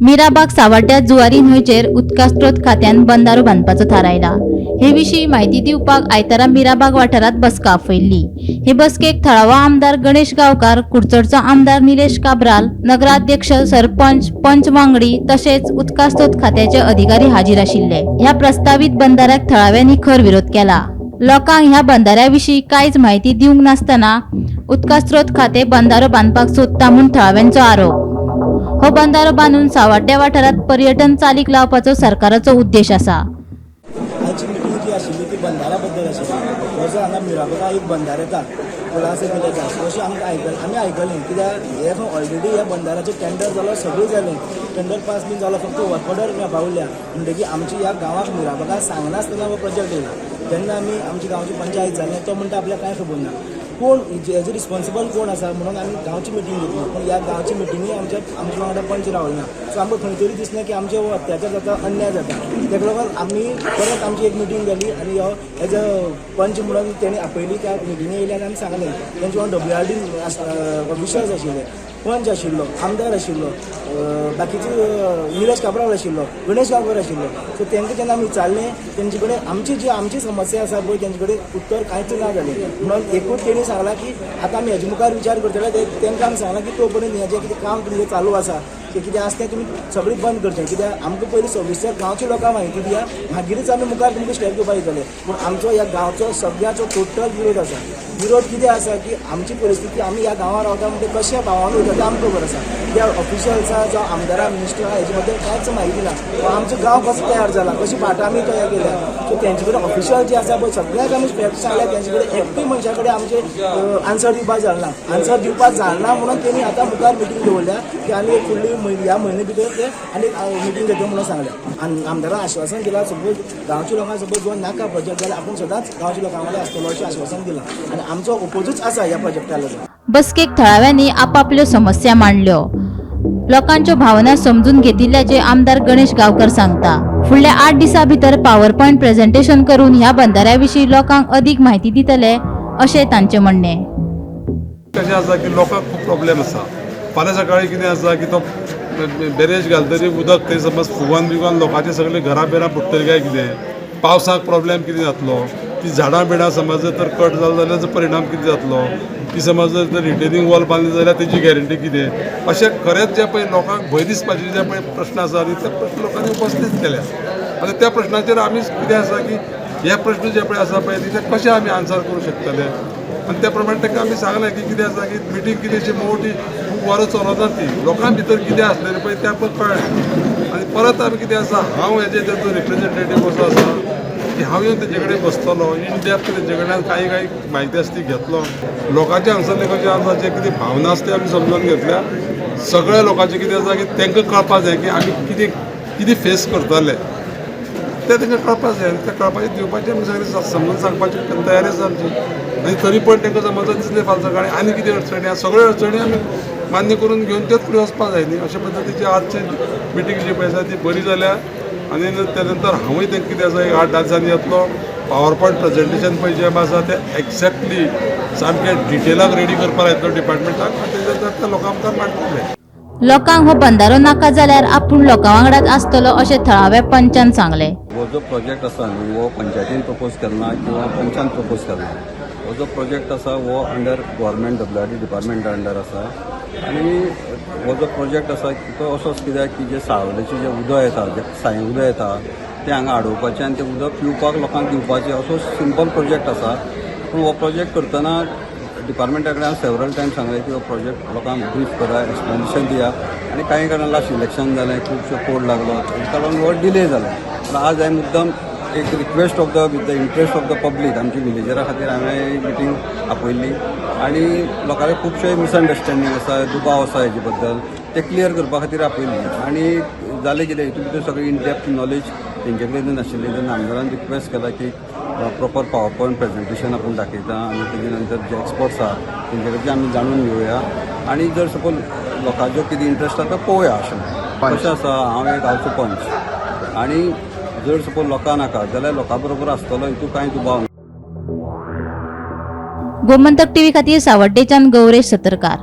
मिराबाग सावड्ड्या जुवारी न्हंयचेर उदकास्रोत खात्यान बंदारो बांदपाचो थारायला. हे विशीं म्हायती दिवपाक आयतारा मिराबाग वाठारांत बसका आपयल्ली. हे बसकेक थळावो आमदार गणेश गांवकार, कुडचडचो आमदार निलेश काब्राल, नगराध्यक्ष, सरपंच, पंच वांगडी तशेंच उदकास्रोत खात्याचे अधिकारी हाजीर आशिल्ले. ह्या प्रस्तावीत बंदाऱ्याक थळाव्यांनी खर विरोध केला. लोकांक ह्या बंदाऱ्या विशीं कांयच म्हायती दिवंक नासतना उदकास्रोत खातें बंदारो बांदपाक सोदता म्हूण थळाव्यांचो आरोप. हो बंदारो बांदून सावड्ड्या वाठारांत पर्यटन चालीक लावपाचो सरकाराचो उद्देश आसा. आजची मिटींग जी आशिल्ली ती बंदाऱ्या बद्दल आशिल्ली. हो जो हांगा मिराबागा एक बंदार येता कुलासे विलेजाक, सो अशें आमकां आयकलें, आमी आयकलें. कित्याक हे ऑलरेडी ह्या बंदाराचें टेंडर जालो, सगळें जालें, टेंडर पास बीन जालो, फक्त वर्क ऑर्डर मेळपा उरल्या. म्हणटकीर आमची ह्या गांवाक मिराबागा सांगनासतना हो प्रोजेक्ट येयला. तेन्ना आमी आमची गांवची पंचायत जालें, तो म्हणटा आपल्याक कांय खबर ना, कोण हेजो रिस्पॉन्सिबल कोण आसा म्हणून आमी गांवची मिटींग घेतली. पूण ह्या गांवच्या मिटिंगे आमच्या वांगडा पंच रावले ना. सो आमकां खंय तरी दिसलें की आमचे हो अत्याचार जाता, अन्याय जाता. तेका लागून आमी परत आमची एक मिटींग जाली आनी हो एज अ पंच म्हणून तेणी आपयली. त्या मिटिंगे येयले आनी आमी सांगलें. तेंचे वांगडा डब्ल्यू आर डी ऑफिशल्स आशिल्ले, पंच आशिल्लो, आमदार आशिल्लो, बाकीचे निलेश काब्राल आशिल्लो, गणेश गांवकर आशिल्लो. सो तांकां जेन्ना आमी विचारलें, तेंचे कडेन आमची जी आमची समस्या आसा पळय, तेंचे कडेन उत्तर कांयच ना जालें. म्हणून एकूच तेणी सांगलां की आतां आमी हेजे मुखार विचार करतले. तेंकां आमी सांगलां की तो पर्यंत हेजें कितें काम तुमचें चालू आसा तें कितें आसा तें तुमी सगळें बंद करचें, कित्याक आमकां पयलीं सविस्तर गांवच्या लोकांक म्हायती दिया, मागीरच आमी मुखार तुमकां स्टेप घेवपाक दितले. पूण आमचो ह्या गांवचो सगळ्यांचो टोटल विरोध आसा. विरोध कितें आसा की आमची परिस्थिती, आमी ह्या गांवांत रावता म्हणटे कशें भावान वयता तें आमकां खबर आसा. त्या ऑफिशियल्सा जावं आमदारा, मिनिस्टरा हेजे बद्दल कांयच म्हायती ना. आमचो गांव कसो तयार जाला, कशी भाटां आमी तयार केल्या. सो तेंचे कडेन ऑफिशियल जे आसा पळय, सगळ्यांक आमी फॅक्ट सांगल्या. तेंचे कडेन एकटूय मनशा कडेन आमचे आन्सर दिवपाक जालें ना. आन्सर दिवपाक जालें ना म्हणून तेणी आतां मुखार मिटींग दवरल्या की आनी एक फुडली ह्या म्हयने भितर ते आनी मिटींग घेतले म्हणून सांगलें. आनी आमदारान आश्वासन दिलां, सपोज गांवच्या लोकांक सपोज जो नाका प्रोजेक्ट जाल्यार आपूण सदांच गांवच्या लोकां वांगडा आसतलो अशें आश्वासन दिलां आनी आमचो ओपोजूच आसा ह्या प्रोजेक्टा लागून. बसकेक थळाव्यांनी आपापल्यो समस्या मांडल्यो. लोकांच्यो भावना समजून घेतिल्ल्याचे आमदार गणेश गावकर सांगता. फुडल्या 8 दिसां भितर पॉवर पॉयंट प्रेझेंटेशन करून ह्या बंदाऱ्या विशीं लोकांक अधिक म्हायती दितले अशें तांचें म्हणणें. कशें आसा की लोकांक खूब प्रॉब्लेम आसा. फाल्यां सकाळीं कितें आसा की तो बॅरेज घालतरी उदक थंय समज फुगोन बिगोन लोकांचे सगळे घरां बिरां बुडटलीं काय कितें, पावसाक प्रॉब्लेम कितें जातलो, ती झाडां बिडां समज जर तर कट जाल जाल्यार ताचो परिणाम कितें जातलो, ती समज जर तर रिटेनिंग वॉल बांदली जाल्यार तेजी गॅरंटी कितें, अशें खरेंच जे पळय लोकांक भंय दिसपाचे जे पळय प्रश्न आसा न्ही, ते प्रश्न लोकांनी उपस्थीत केल्या. आनी त्या प्रश्नाचेर आमी कितें आसा की हे प्रश्न जे पळय आसा पळय, ते कशे आमी आन्सर करूं शकतले. आनी त्या प्रमाणे तांकां आमी सांगलें की कितें आसा की मिटींग कितें अशी मोठी खूब वरां चलना ती. लोकां भितर कितें आसलें पळय तें आमकां कळ्ळें. आनी परत आमी कितें आसा, हांव हेजे ताचो रिप्रेझेंटेटीव असो आसा की हांव येवन तेजे कडेन बसतलो, इन डेप्थ तेजे कडल्यान कांय कांय म्हायती आसा ती घेतलो. लोकांचे हांगसरले कशें आसा, जे कितें भावना आसा ते आमी समजून घेतल्या. सगळ्या लोकांचें कितें आसा की तांकां कळपाक जाय की आमी कितें कितें फेस करतले तें तांकां कळपाक जाय. आनी तें कळपाचें दिवपाचें आमी सगळें समजून सांगपाची तयारी आसा आमची. आनी तरी पण तांकां समज दिसलें फाल्यां सकाळीं आनी कितें अडचणी आसा, सगळ्यो अडचणी आमी मान्य करून घेवन तेच फुडें वचपाक जाय न्ही. अशा पद्दतीची आजची मिटींग जी पळय आसा ती बरी जाल्या. आनी त्या नंतर हांवूय तांकां कितें आसा, एक 8-10 दिसांनी येतलो. पावर पॉयंट प्रेजेंटेशन पळय जें आसा तें एक्झॅक्टली सामकें डिटेलाक रेडी करपाक लायतलो डिपार्टमेंटाक आनी तेच्या नंतर त्या लोकां मुखार मांडटले. लोकांक हो बंदारो नाका जाल्यार आपूण लोकां वांगडाच आसतलो अशें थळाव्या पंचान सांगलें. हो जो प्रोजेक्ट आसा न्हू, हो पंचायतीन प्रपोज केला ना किंवा पंचान प्रपोज केला. हो जो प्रोजेक्ट आसा हो under government W R D डिपार्टमेंटा अंडर आसा. आनी हो जो प्रोजेक्ट आसा तो असोच कित्याक की जे साळवलेचें जें उदक येता, जें सायें उदक येता, तें हांगा आडोवपाचें आनी तें उदक पिवपाक लोकांक दिवपाचें, असो सिंपल प्रोजेक्ट आसा. पूण हो प्रोजेक्ट करतना डिपार्टमेंटा कडेन हांव सेवरल टायम सांगलें की हो प्रोजेक्ट लोकांक ब्रीफ करा, एक्सप्लेनेशन दिया. आनी कांय कारणान लास्ट इलेक्शन जालें, खुबशे कोड लागलो, ताका लागून हो डिले जालो. पूण आज हांवें मुद्दम एक request of the with the interest of the public, आमच्या विलेजरा खातीर हांवें मिटींग आपयल्ली. आनी लोकांले खुबशे मिसअंडरस्टँडींग आसा, दुबाव आसा हेजे बद्दल, ते क्लियर करपा खातीर आपयल्ली. आनी जालें कितें, हितून भितर सगळी इन डेप्थ नॉलेज तेंचे कडेन नाशिल्ली. तेन्ना आमदारान रिक्वेस्ट केला की प्रॉपर पावर पॉयंट प्रेझेंटेशन आपूण दाखयता आनी तेजे नंतर जे एक्सपर्ट्स आहा तेंचे कडच्यान आमी जाणून घेवया आनी जर सपोज लोकांचो कितें इंट्रस्ट आसा तो पळोवया. अशें कशें आसा, हांव एक गांवचो पंच आनी जर सपोज लोकां नाका जाल्यार लोकां बरोबर आसतलो, हितून कांय दुबाव ना. गोमंतक टीव्ही खातीर सावड्डेच्यान गौरेश सतरकार.